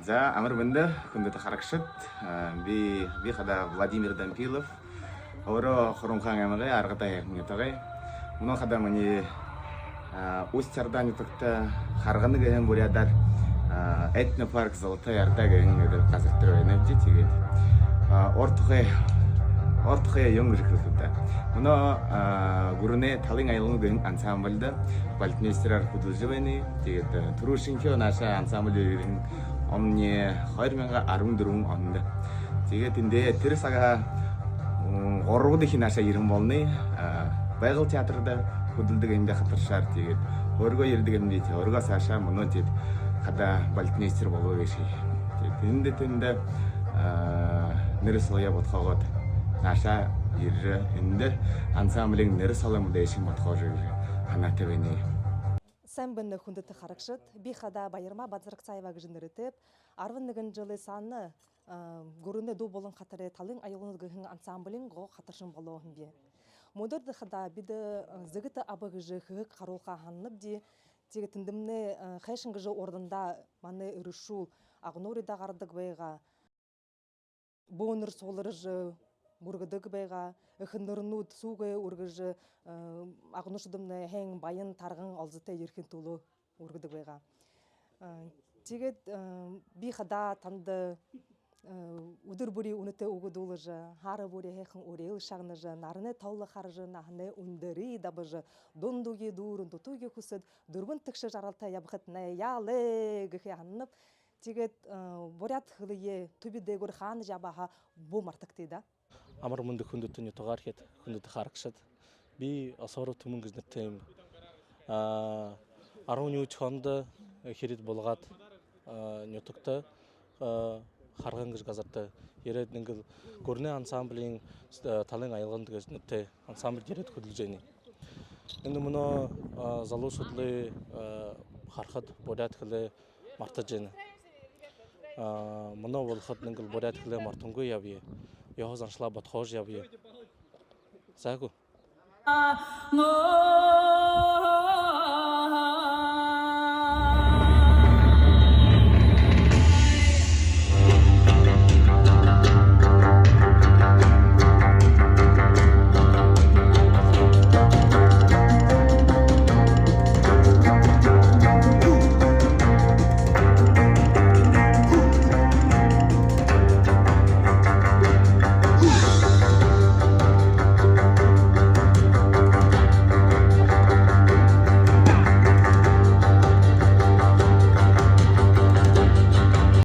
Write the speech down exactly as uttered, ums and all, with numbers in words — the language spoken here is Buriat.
За, амар мэндэ, хүндэтэ харагшад. А, би, би хадаа Владимир Дампилов. Өөрөө Хурамхаан аймагай Аргата һайхан нютагай. Мүнөө хадаа минии, а, Усть-Орда нютагта Харгана гэһэн буряадаар, а, этнопарк «Золотая Орда» гэһэн газар тээшэ байнабди. Тиигээд, а, ор тухай, ор тухай юун гэжэ хэлэхэб даа. Мүнөө, а, гүрэнэй «Талын аялганууд» гэһэн ансамбльда балетмейстерээр хүдэлжэ байнаб. Тиигээд, а, түрүүшынхиеэ нааша ансамбль ерэһэн онни хоёр мянга арбан дүрбэн ондо. Тиигээд эндээ тэрэ сагһаа, м, гурбадахи нааша ерэһэн болоноб, а, Байгал театрта хүдэлдэг эндэ хатаршаар. Тиигээд һөөргөө ерэдэг эндэ, һөөргөө саашаа мүнөө тиигээд хадаа балетмейстер болоо гээшэ. Тиигээд тэндэ, тэндэ, а, нэрэ солоёо бодхоогоод, нааша ерэжэ, эндэ ансамблиин нэрэ солоёо мэдээшэ бодхоожо гэжэ һанаатай байнаб. Сайн байна, хүндэтэ харагшад. Би хадаа Баярма Базаракцаева гэжэ нэрэтэйб. Арбан нэгэн жэлэй саана, а, гүрэнэй дуу болон хатарай «Талын аялганууд» гэһэн ансамблиин гол хатаршан болоо һэм би. Мүнөөдэр хадаа бидэ, а, «Зэгэтэ аба» гэжэ хэһэг харуулха һананабди. Тиигээд тэндэмнай, а, хайшан гэжэ урдандаа манай эрэшүүл агнуурида гарадаг байгаа. Бөөнэр суглаража үргэдэг байгаа. Эхэнэрнүүд сүүгээ үргэжэ, э, агнуушадамнай һайн баян тарган олзотой ерэхын түлөө үргэдэг байгаа. Э, тиигээд, э, би хадаа танда, э, үдэр бүриин үнэтэй үгэ дуулажа, һара бүри һайхан үреэл шагнажа, наранай толло хаража, наһанай үндэрые дабажа, дундуугы дүүрэн, дутуугы хүсэд, дүрбэн тэгшэ жаргалтай ябахатнай яалай гэхэ һананаб. Тиигээд, э, буряад хэлэеэ түби дээгүүр хаанашье абаха бү мартагты даа. Амар мэндэ, хүндэтэ нютагаархид, хүндэтэ харагшад. Би Осоров Түмэн гэжэ нэрэтэйб. А, арбан юһэдэхи ондо хирид буулгаад, а, нютагта, а, Харгана гэжэ газарта ерээд, нэгэл гүрэнэй ансамблиин, а, «Талын аялганууд» гэжэ нэрэтэй ансамбльда ерээд хүдэлжэ байнаб. Эндэ мүнөө, а, залуушуулые, а, харахада, буряад хэлээ мартажа байна. А, мүнөө болоходо нэгэл буряад хэлээ мартангүй ябая. Ёһо заншалаа бодхоожо ябая. За гү?